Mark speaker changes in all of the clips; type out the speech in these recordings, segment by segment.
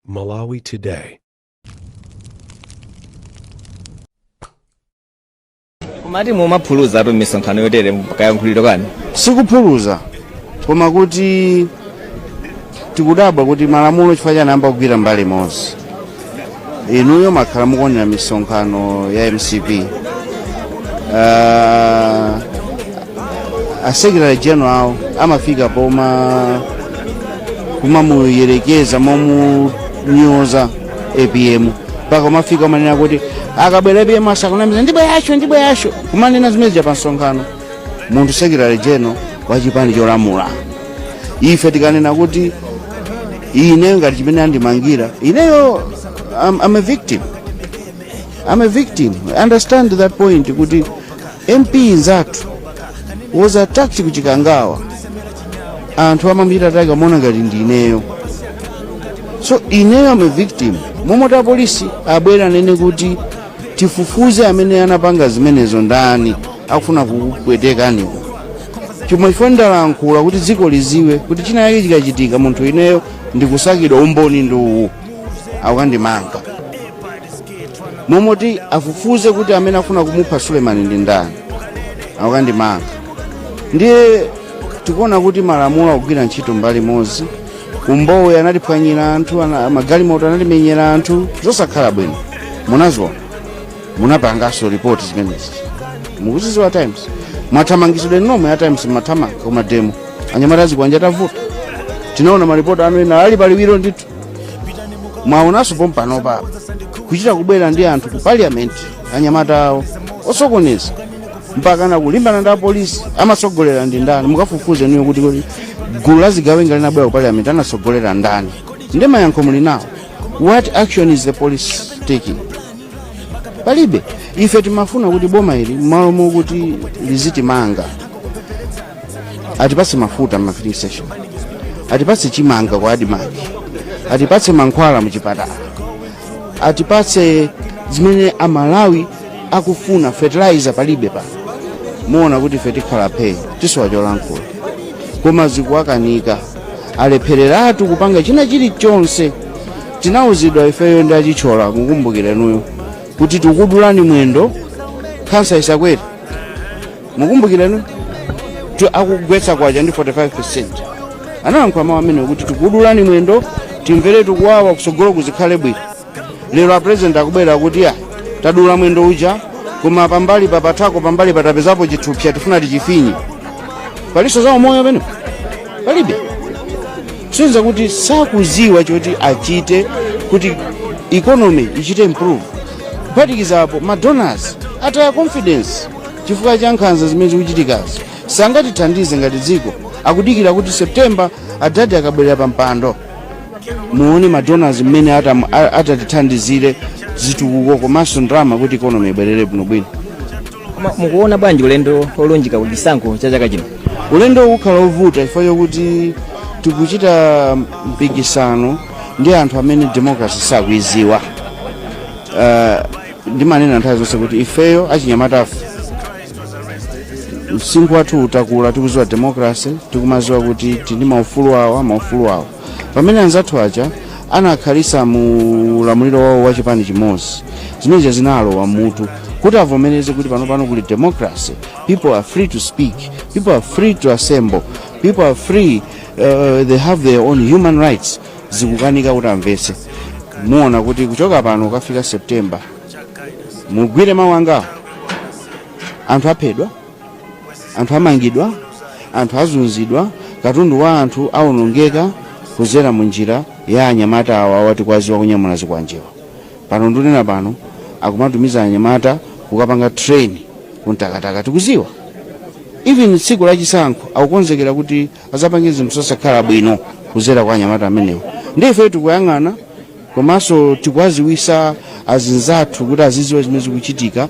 Speaker 1: Malawi Today.
Speaker 2: Kumati mumaphuluza m'misonkhano yotere kayankhuliro kani?
Speaker 3: Sikuphuluza, koma kuti tikudabwa kuti malamulo chifukwa chani ayamba kugwira mbali imodzi. Inuyo makhala mukuonera misonkhano ya MCP, a secretary general amafika poma kumamuyerekeza momunyoza APM, mpaka umafika umanena kuti akabwera APM asakunamiza, ndibweracho ndibweracho, kumanena zimene pa msonkhano munthu secretary general wa chipani cholamula. Ife tikanena kuti ine ngati chimene andimangira ineyo, I'm a victim, I'm a victim. Understand that point, kuti MP nzathu was attacked kuChikangawa, anthu amamuchita attack, amaona ngati ndi ineyo. So ineyo am a victim. Momwe apolisi abwera anene kuti tifufuze amene anapanga zimenezo ndani, akufuna kukupwetekaniko chomwe ife ndalankhula kuti dziko liziwe kuti china yake chikachitika, munthu ineyo ndikusakidwa, umboni ndi uwu, akukandimanga. Momoti afufuze kuti amene afuna kumupha Sulemani ndi ndani, akukandimanga. Ndiye tikuona kuti malamulo akugwira ntchito mbali imodzi. Kumbowe anatiphwanyira anthu, magalimoto anatimenyera anthu, zosakhala bwino. Munaziona, munapanganso ripoti zimenezi, mukuziziwa. Times mwathamangisidwe nomwe ya Times, mathamanga kuma demo, anyamata azikwanja tavuta. Tinaona maripoti anu ena ali paliwiro ndithu. Mwaonanso pompanopa kuchita kubwera ndi anthu ku parliament, anyamata awo osokoneza mpaka na kulimbana ndi apolisi. Amatsogolera ndi ndani? Mukafufuze niyo kuti gulu la zigawenga linabwera ku parliament anatsogolera ndani? Ndi mayankho muli nawo. What action is the police taking? Palibe. Ife timafuna kuti boma ili, m'malo mokuti lizitimanga, atipatse mafuta ma filling station, atipatse chimanga kwa ADMARC, atipatse mankhwala muchipatala, atipatse zimene Amalawi akufuna. Fertilizer palibe pano. Muona kuti ife tikhala phe, tisowa cholankhula, koma zikuwakanika, alephereratu kupanga china chilichonse. Tinawuzidwa ifeyo ndi achichola, mukumbukire nuyo, kuti tikudulani mwendo khansa isakwere. Mukumbukire nuyo akugwetsa kwacha ndi 45, analankhula mawu amene kuti tikudulani mwendo, timvere tikuwawa, kusogolo kuzikhale bwino. Lero a president akubwera kuti ya tadula mwendo uja, koma pambali papathako, pambali patapezapo chithupsa, tifuna tichifinye. Palinso za umoyo pene palibe. Kusonyeza kuti sakuziwa choti achite kuti economy ichite improve. Kuphatikizapo ma donors ataya confidence chifukwa cha nkhanza zimene zikuchitikazi. Sangatithandize ngati dziko. Akudikira kuti September adadi akabwerera pa mpando, muone ma donors mmene atatithandizire zitukuko komanso ndalama kuti economy ibwerere bwinobwino.
Speaker 2: Koma mukuona bwanji ulendo olunjika ku chisankho cha chaka chino?
Speaker 3: Ulendo ukhala ovuta chifukwa chokuti tikuchita mpikisano ndi anthu amene democracy sakuiziwa. Ndimanena nthawi zonse kuti ifeyo achinyamatafe msinkhu wathu utakula, tikuziwa democracy, tikumaziwa kuti tili maufulu awa, maufulu awa, pamene anzathu aja anakhalisa mu ulamuliro wawo wa chipani chimodzi. Zimenezi zinalowa mutu kuti avomereze kuti pano kuli democracy, people are free to speak, people are free to assemble, people are free, they have their own human rights. Zikukanika kuti amvetse. Muona kuti kuchoka pano kukafika September, mugwire mawu angawo, anthu aphedwa, anthu amangidwa, anthu azunzidwa, katundu wa anthu awonongeka kuzera mu njira ya anyamata awa awati kwaziwa kunyamula zikwanjewa. Pano ndunena pano akumatumiza anyamata kukapanga train kuntakataka. Tikuziwa even tsiku lachisankho akukonzekera kuti azapange zinthu zosakhala bwino kuzera kwa anyamata amenewo. Ndi ife tikuyang'ana komanso tikuwaziwisa azinzathu kuti aziziwa zimene zikuchitika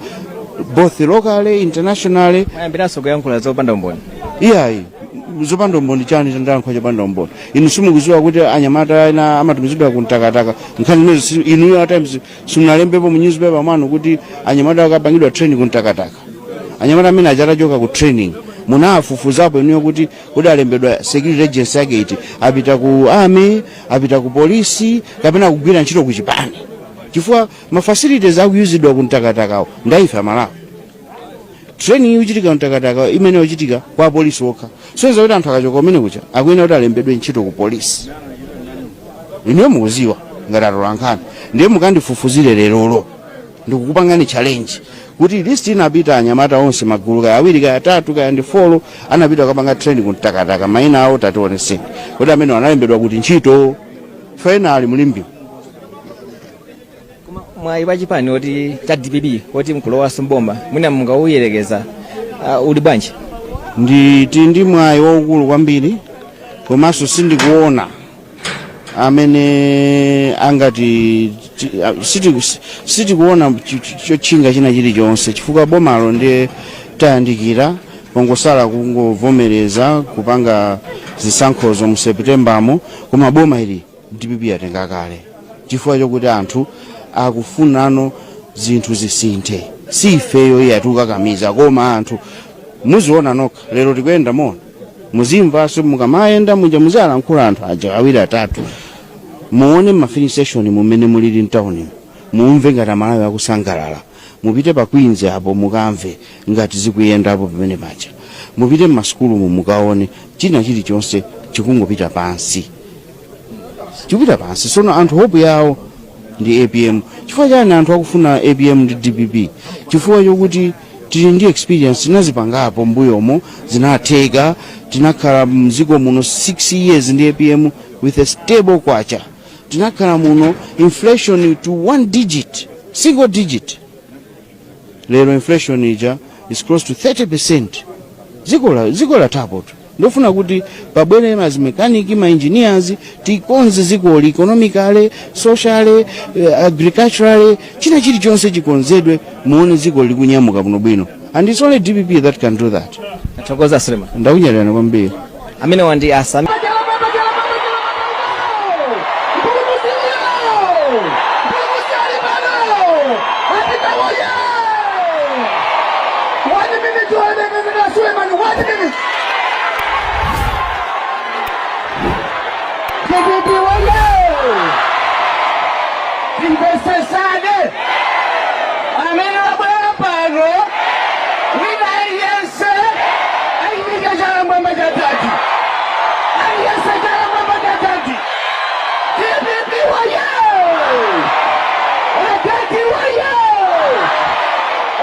Speaker 3: both locally, internationally.
Speaker 2: Mwayambiranso kuyankhula zopanda umboni.
Speaker 3: Iyayi, zopanda umboni chani? Chandalankhula chopanda umboni? Inu simukuziwa kuti anyamata ena amatumizidwa kuntakataka? Nkhani imene inuyo at Times simunalembepo mu newspaper mwanu kuti anyamata akapangidwa training kuntakataka. Anyamata amene achatachoka ku training Munafufuzapo inuyo kuti kuti alembedwa security agency yake iti? Apita ku army, apita ku polisi, kapena kugwira ntchito ku chipani? Chifukwa ma facilities akuyuzidwa ku Mtakatakawo ndaife Amalawi. Training ikuchitika Mtakataka imene ikuchitika kwa polisi okha, soyeza kuti anthu akachoka kumene kucha akuyenera kuti alembedwe ntchito ku polisi. Inuyo mukuziwa ngati atolankhani, ndiye mukandifufuzire lerolo. Ndikukupangani challenge kuti list inapita anyamata onse, magulu kaya awiri, kaya atatu, kaya ndi four, anapita kukapanga training ku Mtakataka, mayina awo tationeseni kuti amene analembedwa kuti ntchito finally mulimbi.
Speaker 2: Koma mwayi wachipani oti cha DPP oti mkulowanso mboma, mwina mungauyerekeza uli bwanji?
Speaker 3: Nditi ndi mwayi waukulu kwambiri, komanso sindikuona amene angati sitikuona chotchinga china chilichonse, chifukwa bomalo ndiye tayandikira, pongosala kungovomereza kupanga zisankhozo mu Seputembamo. Koma boma ili DPP yatenga kale, chifukwa chokuti anthu akufunano zinthu zisinthe. Si ifeyo iye atikukakamiza, koma anthu muziona nokha. Lero tikuyenda mona, muzimvanso mukamayenda muja, muzialankhula anthu aja awiri atatu, muone ma filling station mumene mulili mtauni, mumve ngati Amalawi akusangalala. Mupite pa Queens apo, mukamve ngati zikuyendapo pamene paja. Mupite mmasukulumu, mukaone china chilichonse chikungopita pansi, chikupita pansi. Sono anthu hope yawo ndi APM. Chifukwa chani anthu akufuna APM ndi DPP? Chifukwa chokuti tili ndi experience, tinazipangapo mbuyomo, zinatheka. Tinakhala mdziko muno 6 years ndi APM with a stable kwacha. Tinakhala muno inflation to one digit, single digit. Lero inflation ija is close to 30. Dziko lathapotu. Ndofuna kuti pabwere mazimekaniki, ma engineers, tikonze dzikoli economically, socially, agriculturally, china chilichonse chikonzedwe, muone dziko likunyamuka bwinobwino, and it's only DPP that can do that.
Speaker 2: Tathokoza, Suleiman.
Speaker 3: Ndakunyadira kwambiri.
Speaker 2: Amene wandi asami.
Speaker 1: One minute, 1 minute, Suleiman, 1 minute. DPP woye! Timvesesane, amene wabwera pano, wina aliyense ayimike chala mwamba chatatu, aliyense chala mwamba chatatu. DPP woye! Adadi woye!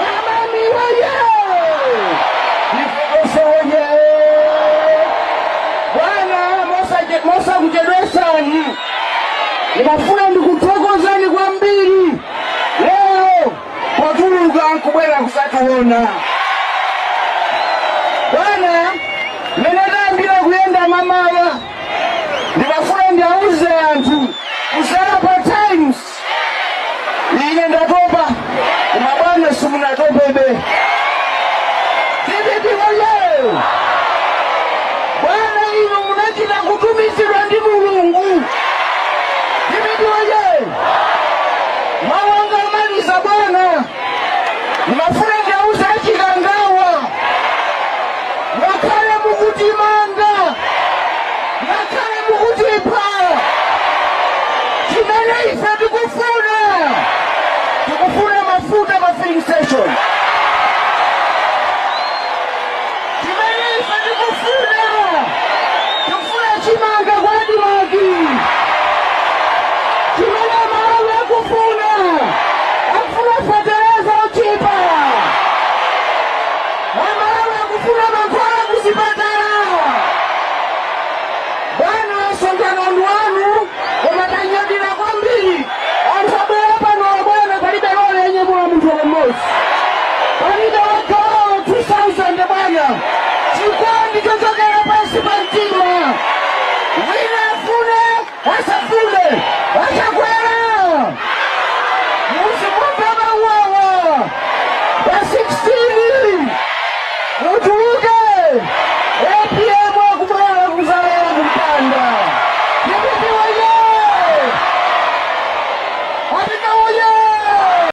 Speaker 1: Amami woye! Ifeso woye! Bwana, mosakuchedwesani, ndimafuna ndikuthokozani kwambiri lero potuluka nkubwera kusationa. Bwana, mmene tayambira kuyenda mamawa, ndimafuna ndiauze anthu kusera pa Times, ine ndatopa, koma bwana simunatopebe. DPP woye! Bwana, inu munachita kutumizidwa ndi Mulungu. DPP woye! Mawanga amaliza, bwana, ndimafuna ndiauze achikangawa, ngakhale mukutimanga, ngakhale mukutipha, chimene ife tikufuna, tikufuna mafuta pa filling station. Chimene ife tikufuna, tikufuna chimanga kwa ADMARC. Chimene Malawi akufuna, akufuna fetereza ochipa. Amalawi akufuna mankhwala kuzipatala. Bwana, msonkhano wanu, koma tanyadira kwambiri anthu abwera pano. Bwana, palibe lole yenyemula munthu mmodzi, palibe wagawawo 2000. Bwana, chikondi chochokera pansi pa mtima, wina afune asafune, achakwera muzimumve mauwawa pa 16 mutuluke.